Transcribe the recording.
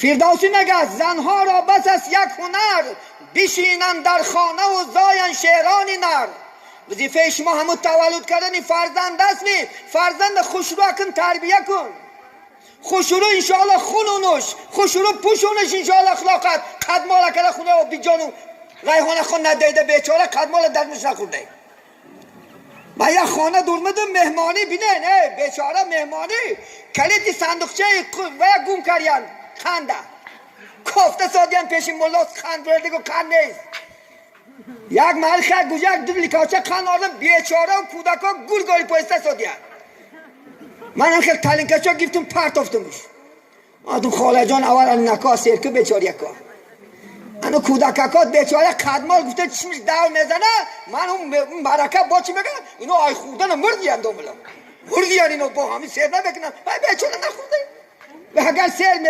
Фирдавсӣ мегӯяд: занҳоро бас аст як ҳунар, бишинанд дар хонаву зоянд шерони нар. Вазифаи шумо ҳамун таваллуд кардани фарзанд аст. Ми фарзанда хушрӯ кун, тарбия кун, хушрӯ, иншоалло хунунуш хушрӯ пӯшунуш, иншоалло ахлоқат. Қадмола кара хуна биҷону Райҳона хон надида, бечора қадмола дарнуш нахӯрда. Ман як хона дурмадам меҳмонӣ, бинен, эй бечора меҳмонӣ, калиди сандуқчаи ва гум кардян, қанда кофта содиян пеши мулло, қанд бердигу қанд нест. Як маҳал хак гуҷак ду ликоча қанд ордам, бечора кӯдако гургори поиста содиян. Манам хел талинкачо гирифтум, партофтумуш. Адум холаҷон, аввал нако серку бечорияко, ану кӯдакакот бечора қадмол гуфта, чишмиш дав мезана. Ман он марака бо чӣ мегӯям? Ино ай хӯрдана мурдиян, домила мурдиян, ино бо ҳамин сер намекунан. Вай бечора нахӯрда, агар сер.